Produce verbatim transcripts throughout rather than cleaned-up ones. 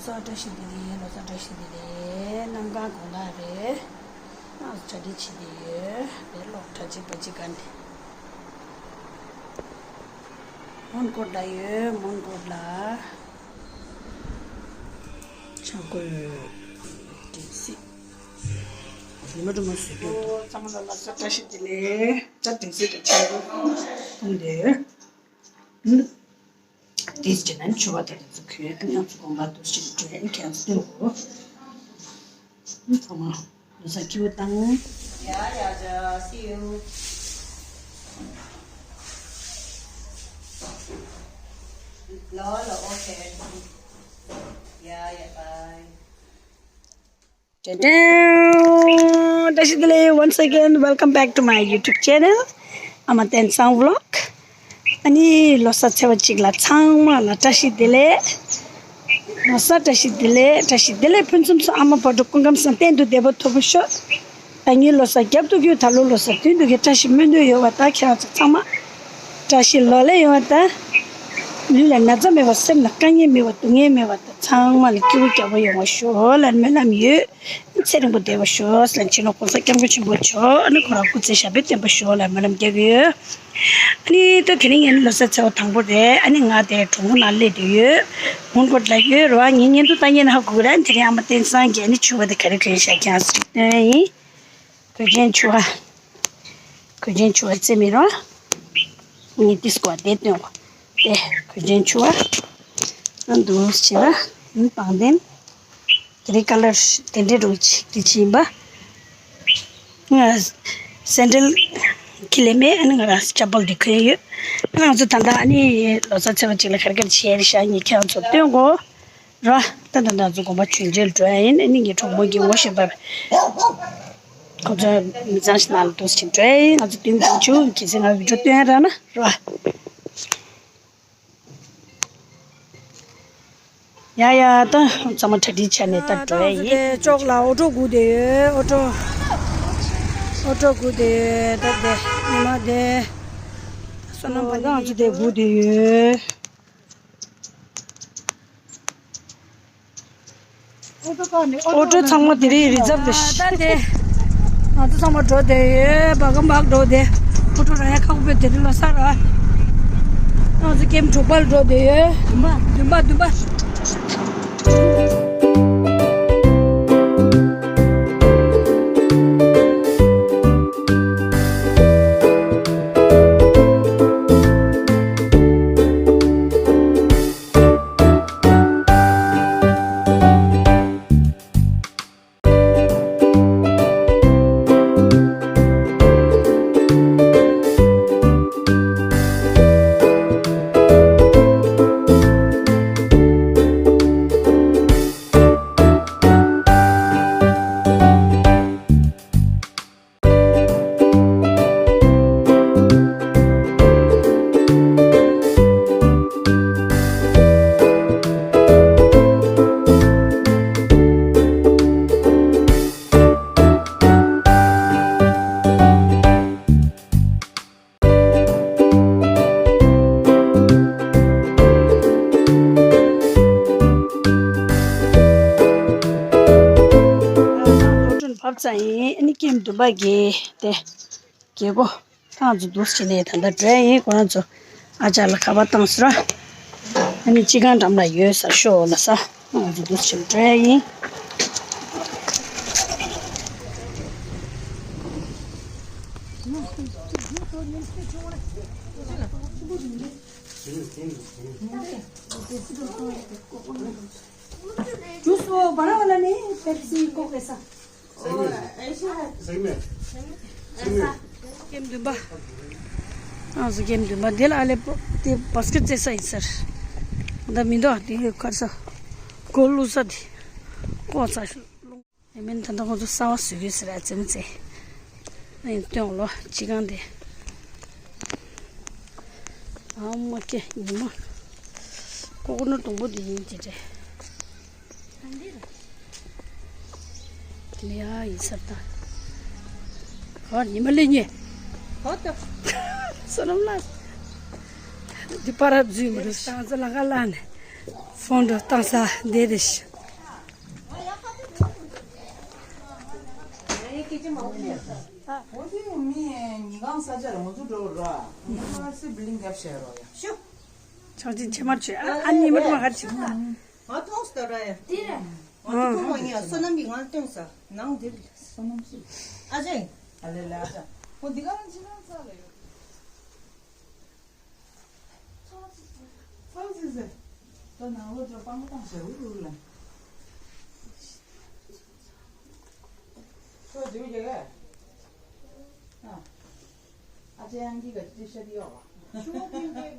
བཀྲ་ཤིས་བདེ་ལེགས། ལོ་གསར་བཀྲ་ཤིས་བདེ་ལེགས། གནམ་གང་དགོང་དག་རེད། ཨ་གྲ་སྒྲིག་བྱེད་བསྡད་ཡོད། དཔེ་ཀློག་གྲ་སྒྲིག་པ་གཅིག་ག་ནས། མོན་གྷོ་ལ་ཡོད། མོན་གྷོ་ལ། ཆང་བསྐོལ་སྒྲིག་གཟིགས། ཉི་མ་སྒྲོལ་མ་བཟོས་རྒྱུ་འདུག་ཚང་མ་ལ་ལོ་གསར་བཀྲ་ཤིས་བདེ་ལེགས། ད་སྒྲིག་གཟིགས་དང་ཆང་བསྐོལ་གཏོང་བསྡད་ཡོད། ཨུམ། དེས་བྱས་ན་མཆོད་པ་དང་དེ་ཚོ་གོན། ཨ་ནི་ང་ཚོ་དགོན་པ་དུ་ཞིག་འགྲོ་ཡ། ཨ་ནི་ཁྱེད་ཚོ་སྟོན་དགོས། ཨ་ཚང་མ་ལོ་གསར་སྐྱིད་པོ་བཏང་། Yeah, yeah, yeah. See you. ལོ་ལོ། Okay. Yeah, yeah, bye. ཏན་ཏན། བཀྲ་ཤིས་བདེ་ལེགས། Once again, welcome back to my YouTube channel, Ama Tensang Vlog. ཨ་ནི་ལོ་གསར་ཚེས་པ་གཅིག་ལ་ཚང་མ་ལ་བཀྲ་ཤིས་བདེ་ལེགས། ལོ་གསར་བཀྲ་ཤིས་བདེ་ལེགས། བཀྲ་ཤིས་བདེ་ལེགས་ཕུན་སུམ་ཚོགས། ཨ་མ་བག་དྲོ་སྐུ་ཁམས་བཟང་། གཏན་དུ་བདེ་བ་ཐོབ་པར་ཤོག་ད་ངའི་ལོ་གསར་རྒྱབ་ཏུ་གྱུར། ད་ལོ་ལོ་གསར་དོན་དུ་གྱུར། བཀྲ་ཤིས་སྨོན་འདུན་ཡོད་པ་དང་། ཁྱེད་རང་ཚོ་ཚང་མ་བཀྲ་ཤིས་ལོ་ལེགས་ཡོང་བ་དང་། ལུས་ལ་ན་ཚ་མེད་པ། སེམས་ལ་དཀའ་ངལ་མེད་པ། སྡུག་བསྔལ་མེད་པ་དང་། ཚང་མ་ལ་སྐྱིད་པོ་རྒྱལ་པོ་ཡོང་བ་ཤོག་ལབ་སྨོན་ལམ་ཡོད། ཚེ་རིང་པོ་བསྡད་པ་ཤོག་ཟེར། ཕྱི་ལོ་གོང་ས་སྐྱབས་མགོན་ཆེན་པོ་མཆོག་ཨ་ནི་ཁོ་རང་སྐུ་ཚེ་ཞབས་པད་བརྟན་པ་ཤོག་ལབ་སྨོན་ལམ་རྒྱག་གི་ཡོད། ཨ་ནི་ད་དེ་རིང་ངའི་ལོ་གསར་ཚེས་པ་དང་པོ་རེད། ཨ་ནི་ང་དེ་གྲོང་ཁོ་ན་སླེབས་བསྡད་ཡོད། མོན་གྷོ་ལ་ཡོད་རེད་བ། ངས་བརྙན་ཐུང་བཏང་མཁན་ཧ་གོ་གི་རེད། དེ་རིང་ཨ་མ་བསྟན་སངས་ཀྱིས་ཨ་ནི་ཕྱུ་པ་དེ་ག་རེ་གོན་བཞག་ཀྱང་ཟེར་སྟོན་ཡིན། གོས་ཆེན་ཕྱུ་པ། གོས་ཆེན་ཕྱུ་པ་རྩེ་མི་རོ། ངས་ཏིས་ཀོ་དེ་སྟོན་གོ། དེ་གོས་ཆེན་ཕྱུ་པ། ཨ་འདུག་བྱས་ན་ཨ་ནི་པང་གདན། དེ་རིང་ཁ་ལར་དེ་འདྲའི་རུ་ཅིག་དེ་ཅི་ཡིན་པ། ང་སེན་ཌལ་ཁྱི་ལས་མེད། ཨ་ནི་ང་རང་ཅ་པལ་འདི་གོན་ཡོད། ང་ཚོ་ད་ལྟ་ཨ་ནི་ལོ་གསར་ཚེས་པ་གཅིག་ལ་ག་རེ་ག་རེ་བྱས་རེད་ཤག་ངས་ཁྱེད་རང་ཚོར་སྟོན་གོ། ར། ད་ད་ད་ཚོ་དགོན་པ་ཆུང་ཆུང་འགྲོ་ཡ་ཡིན། ཨ་ནི་ངའི་གྲོགས་མོ་གིས་ངོ་ཤེས་པ། ཁོ་ཚོ་མི་ཚང་ཞིག་ནང་ལ་འདུག་ཅིང་འགྲོ་ཡ་ཡིན། ང་ཚོ་དུས་མང་ཆུ་གི་ཚེ་ང་བི་ཌིའོ་སྟོན་ཡ་ར་ན་ར། ཡ་ཡ་ད་ཚང་མ་གྲ་སྒྲིག་བྱས་ནས་ད་འགྲོ་ཡ་ཡིན། ཅོག་ལ་ཨོ་ཊོ་སྒུག་བསྡད་ཡོད། ཨོ་ཊོ། ཨོ་ཊོ་སྒུག་བསྡད་ཡོད། ད་དེ་ཉི་མ་དེ་བསོད་ནམས་པ་ང་ཚོ་དེ་སྒུག་བསྡད་ཡོད། ཨོ་ཊོ་ཚང་མ་དེ་རིང་རི་ཛབ་རེད། ད་དེ་ང་ཚོ་ཚང་མ་འགྲོ་བསྡད་ཡོད། བ་ག་མག་འགྲོ་བསྡད། ཨོ་ཊོ་ར་ཡ་ཁག་པོ་དེ་རིང་ལོ་གསར་ར། ང་ཚོ་ཀེམ་དྲུག་པར་འགྲོ་བསྡད་ཡོད། བདུན་པ་བདུན་པ་བདུན་པ། བབས་ཙང་ཡིན། ཨ་ནི་ཀེམ་བདུན་པ་གི་དེ་རྒྱལ་སྒོ་ཐང་ཚོ་འདུག་སེ་བྱས་ནས་ད་ལྟ་འགྲོ་ཡ་ཡིན། ཁོ་རང་ཚོ་ཨ་ཅག་ལ་ཁ་པར་བཏང་ཟེར་ར། ཨ་ནི་སྤྱི་ཁང་འགྲམ་ལ་ཡོད་ཟེར་ཤོག་ལབ་ས། ང་ཚོ་འདུག་སེ་འགྲོ་ཡ་ཡིན། जूस वो बड़ा वाला नहीं है, Pepsi, Coke ऐसा। सही में? सही में? ཀེམ་བདུན་པ། ཨ་ཟུ་ཀེམ་བདུན་པ་འདི་ལ་ཨ་ལེ་པོ་དེ་བཱ་སི་ཀེཊ་རྩེ་ས་ཡིན་ཟེར། ད་མི་འདུག་དེ་གར་ས་གོ་ལུ་ས་དེ་ཀོ་ཚ་ཤུ། ཨེ་མིན་ད་ལྟ་ཁོ་ཚོ་གསར་པ་བཟོ་གི་ཟེར་ཨ་ཙེ་མོ་ཙེ། ཨ་ཡིན་སྟོན་ལོ་སྤྱི་ཁང་དེ། ཨ་མ་ཀེ་ཉི་མ། ཀོ་ཀོ་ནོ་དུང་པོ་དེ་ཡིན་གྱི་རེད། དེ་ནས་ཡ་ཡིན་ས་ད། ཧོ་ཉི་མ་ལེ་ཉེ། ཧོ་ད། བསོད་ནམས་ལགས། འདི་པར་ར་འཛུལ་མི་རུང་། ད་ང་ཚོ་ལ་ཁ་ལ་ནས་ཕོན་འགྲོ་བཏང་ས་འདི་རེད། འོ་དེ་མི་ཉི་གང་ས་ཆ་ར་ང་ཚོ་འགྲོ་ར། ང་ཚོ་ཨར་སི་བིལ་ཌིང་རྒྱབ་བྱས་རོགས་ཡ། ཤུ། ཆང་ཆིན་ཆེ་མར་བྱོས། ཨ་ཨ་ཉི་མ་མ་གར་ཕྱིན། ང་མཐོང་སྟེ་ར་ཡ། དེ་ར། ང་ཚོ་མཐོང་བ་ཡིན་ཡ། བསོད་ནམས་ཀྱིས་ང་སྟོན་ས། ནང་འདིར་བསོད་ནམས་སུ། ཨ་ཅེ། ཨ་ལེ་ལེ་ཨ་ཅག་འོ་འདི་ག་རང་ཕྱི་ནང་ས་ལ་ཡོད། ཚང་སི་སི། ད་ནང་ལོགས་ཚོ་སྤང་པོ་བཏང་ཟེར་འུ་རུ་ལ། ཁོ་འདུག་རྒྱག་ག་ཨ། ཨ་ཅེ་ཡང་གི་ག་ཅི་ཤ་དི་ཡོག་ལ། ཤུ་བ་ཕིན་གི།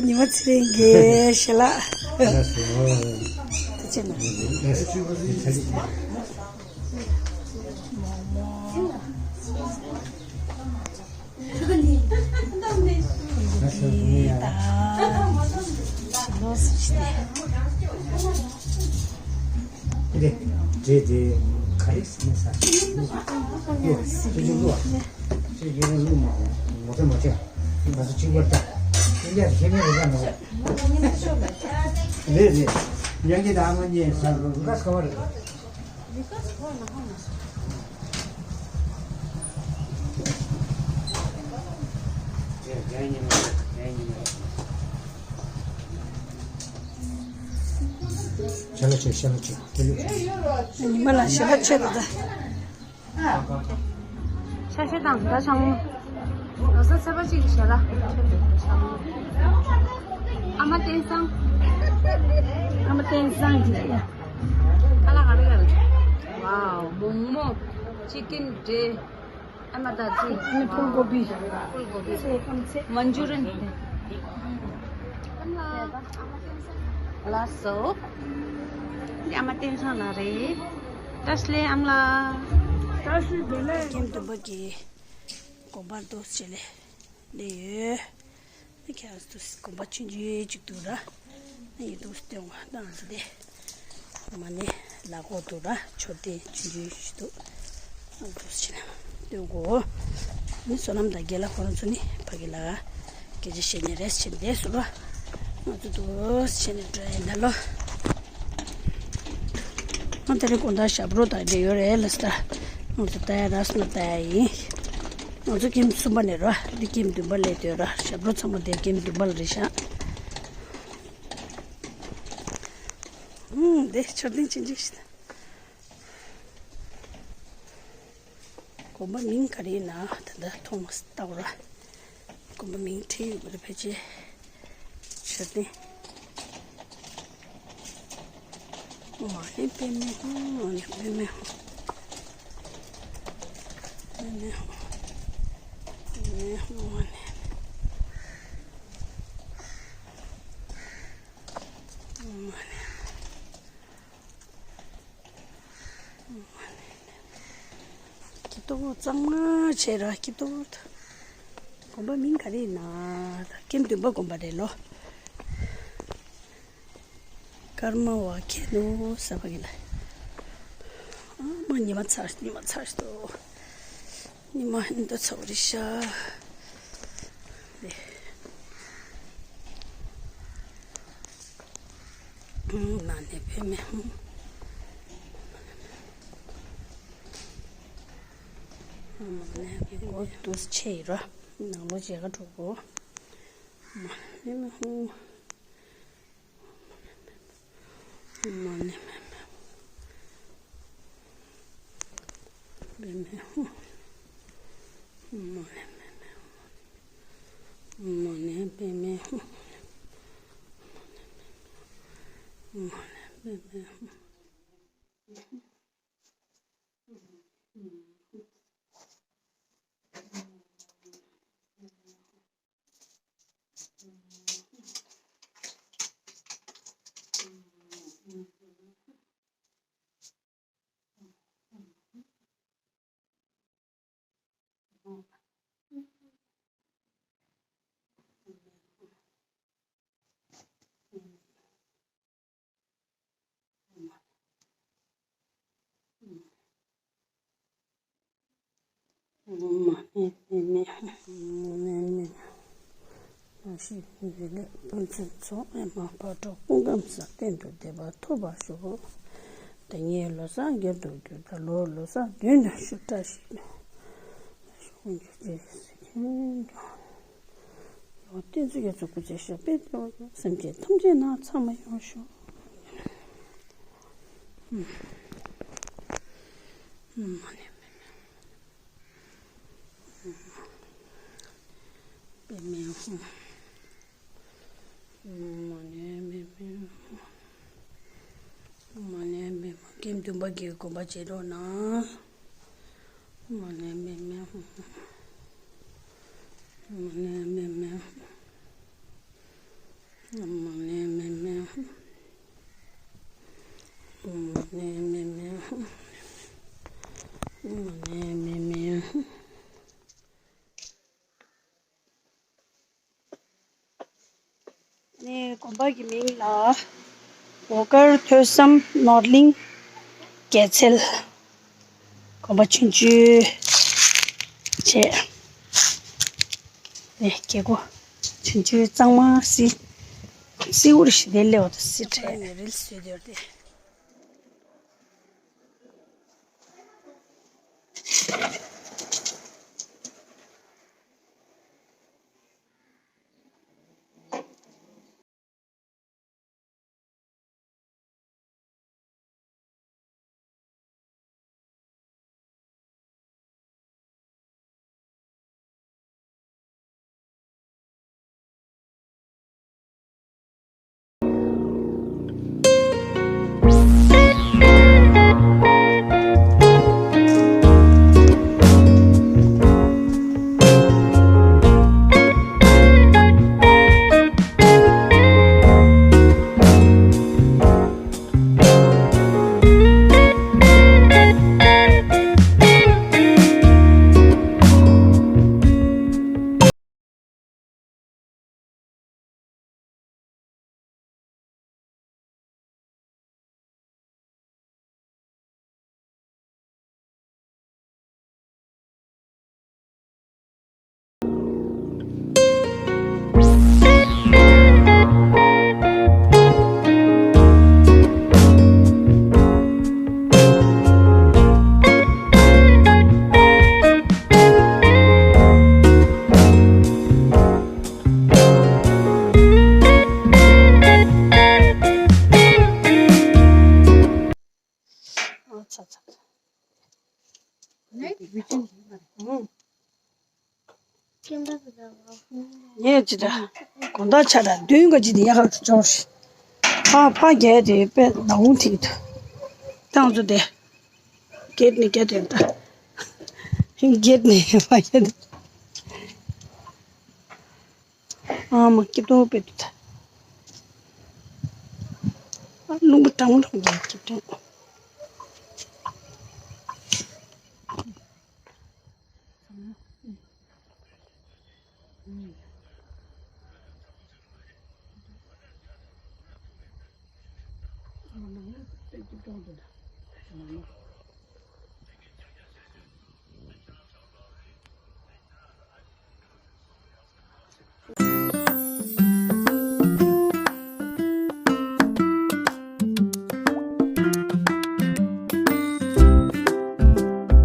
ཉི་མ་ཚེ་རིང་གི་ཞལ་ལག་ལགས་སོ། ཐུགས་རྗེ་གནང་། ལགས་སོ། ཁྱི་ལོ་སུ་ཞིག་སྟེ། འདི་འདྲེ་དེ་ག་རེ་ཟེར་ན་ས་ཆུ་ཆུ་ཆུ་ལུ་ཆུ་ཆུ་ལུ་མ་ངོ་ཚ་མ་ཆེ་ང་ཚོ་གཅིག་པར་ལྟ། ཨིན་ཌི་ཡ་ཁེ་མེད་རེ་ཟ་མ་རེད་རེད། ཡང་གི་ད་ང་གཉིས་ས་རུ་རུ་ཀ་ས་བ་རེད། ཤ་ལ་ཆོས་ཤ་ལ་ཆོས་དེ་ལུགས། ཉི་མ་ལ་ཤ་ལ་ཆོས་དེ་ད། ཤ་ཤ་དང་ད་ཆང་མོ། ལོ་སོ་ཚེ་པ་གཅིག་གི་ཞལ་ལག་ཨ་མ་བསྟན་བཟང་། ཨ་མ་བསྟན་བཟང་གི་ཡ། ཁ་ལག་ག་རེ་ག་རེ། ཝའོ། མོག་མོག་ཅི་ཀིན་འདྲེ། ཨ་མ་ད་ཅི། ཨ་མ་ཕུལ་གོ་བི། ཕུལ་གོ་བི། མན་ཇུ་རིན། ལགས་སོ། འདི་ཨ་མ་བསྟན་བཟང་ལགས་རེད། བཀྲ་ཤིས་བདེ་ལེགས་ཨ་མ་ལགས། བཀྲ་ཤིས་བདེ་ལེགས། ཀེམ་དུམ་པ་གི་དགོན་པར་འདུག་སེ་ལས་སླེབས་ཡོད། ཨ་ཁྱེད་རང་ཚོ་དགོན་པ་ཆུང་ཆུང་ཅིག་འདུག་ར། ཨ་ཡི་འདུག་སྟོན་བ་བཏང་ཟེར་ཏེ། མ་ནི་ལ་གོ་འདུག་ར། མཆོད་རྟེན་ཆུང་ཆུང་ཞིག་འདུག་ཨ་འདུག་སེ་བྱས་ནས་སྟོན་གོ། ཨ་ནི་བསོད་ནམས་དང་རྒན་ལགས་ཁོ་རང་ཚོ་ནི་ཕ་གི་ལ་སྐད་ཆ་བཤད་ནས་རེས་བྱས་ནས་བསྡད་སོང་ར། ང་ཚོ་འདུག་སེ་བྱས་ནས་འགྲོ་ཡིན་ད་ལོ། ང་དེ་རིང་དགོང་དག་ཞབས་བྲོ་དང་འབྲེལ་ཡོད་རེད་ལ་སྟ། ང་ཚོ་ལྟ་ཡ་ར་སོང་ན་ལྟ་ཡ་ཡིན། ང་ཚོ་ཀེམ་གསུམ་པ་ནས་ར། འདི་ཀེམ་བདུན་པ་སླེབས་དུས་ར། ཞབས་བྲོ་ཚང་མ་དེ་ཀེམ་བདུན་པ་ལ་རེད་ཤག་ཨུམ། འདི་མཆོད་རྟེན་ཆུང་ཆུང་ཞིག་དང་། དགོན་པ་མིང་ག་རེ་ཡིན་ན་ད་ལྟ་མཐོང་མ་སོང་ལྟ་བ་ར། དགོན་པ་མིང་བྲིས་ཡོད་པ་རེད་ཕལ་ཆེར། མཆོད་རྟེན། མ་ཎི་པདྨེ་ཧཱུྃ། མ་ཎི་པདྨེ་ཧཱུྃ། པདྨེ་ཧཱུྃ། པདྨེ་ཧཱུྃ། མ་ཎི། མ་ཎི། སྐྱིད་ཏོག་གཙང་མ་བྱས་ར། སྐྱིད་ཏོག་དགོན་པ་མིང་ག་རེ་ཡིན་ན། ད་ཀེམ་བདུན་པ་དགོན་པ་རེད་ལོ། ཀརྨ་པ་མཁྱེན་ནོ་ས་ཕ་གི་ལ། ཨ་མ་ཉི་མ་ཚར། ཉི་མ་ཚར་ཏོ། ཉི་མ་ཧིན་དུ་ཚ་བ་རེད་ཤག་ནང་ནས་ཕེབས་མེད། འོ་དུས་ཆེ་ཡི་ར། ནང་ལོགས་མཇལ་ཁ་འགྲོ་དགོས། མ་ནེ་མེ་ཧུ། མ་ནེ་མེ་མེ་ཧུ། མེ་མེ་ཧུ། མ་ནེ་མེ་མེ་ཧུ། མ་ནེ་མེ་མེ་ཧུ། མ་ནེ་མེ་མེ་ཧུ། མ་ནེ་མེ་མེ། མ་ནེ་མེ་མེ། ཡང་ཞིག་འདི་ལས་ཕན་ཚུན་ཚོགས་ཨེ་མ་ཕ་གྲོགས་སྐུ་ཁམས་བཟང་གཏན་དུ་བདེ་བ་ཐོབ་པར་ཤོག། ད་ངའི་ལོ་གསར་སྒེར་དུ་གྱུར་ད་ལོ་ལོ་གསར་མདུན་དུ་ཞུ་བཀྲ་ཤིས་ཤོག། འཇུ་ཅེས་ཡོ་བསྟན་ཚུལ་རྒྱ་མཚོ་སྐུ་ཚེ་ཞབས་པད་བརྟན་པ་སེམས་ཅན་ཐམས་ཅད་ནང་ཚང་མ་ཡོང་ཤོག། མ་ནེ་མེ་མེ། པེ་མེ་ཧུ། མ་ནེ་མེ་མེ་ཧུ། མ་ནེ་མེ་མེ། ཁྱིམ་བདུན་པ་གི་དགོན་པ་བྱེད་རོགས་གནང་། མ་ནེ་མེ་མེ་ཧུ། མ་ནེ་མེ་མེ་ཧུ། མ་ནེ་མེ་མེ་ཧུ། མ་ནེ་མེ་མེ་ཧུ། མ་ནེ་མེ་མེ་ཧུ། ནས་དགོན་པ་གི་མིང་ལ་འོ་དཀར་ཐོས་བསམ་ནོར་གླིང་རྒྱལ་མཚན། དགོན་པ་ཆུང་ཆུང་བྱས། ནས་རྒྱལ་སྒོ་ཆུང་ཆུང་གཙང་མ་སི་སི་འུར་ཞིག་དེ་སླེབས་པ་དང་སི་ཁྲལ་ནས་རིལ་སུས་སྡོད་དེ། ངས་ཅི་འདྲ། དགོང་དག་ཆ་དང་བདུན་ག་ཅི་དེ་ཡག་ག་ཅིག་འབྱོར་ཤི། ཕ་ཕ་རྒྱལ་དེ་དཔེ་ནག་ཁུང་ཐིག་ཏུ། ཏང་ཚོ་དེ། སྒེར་ནས་རྒྱལ་དེ་ད། སྒེར་ནས་ཕ་རྒྱལ་དེ། ཨ་མ་སྐྱིད་ཏོ་དཔེ་དེ་ད། ཨ་རླུང་པ་གྲང་མོ་གྲང་མོ་སྐྱིད་ཏོ།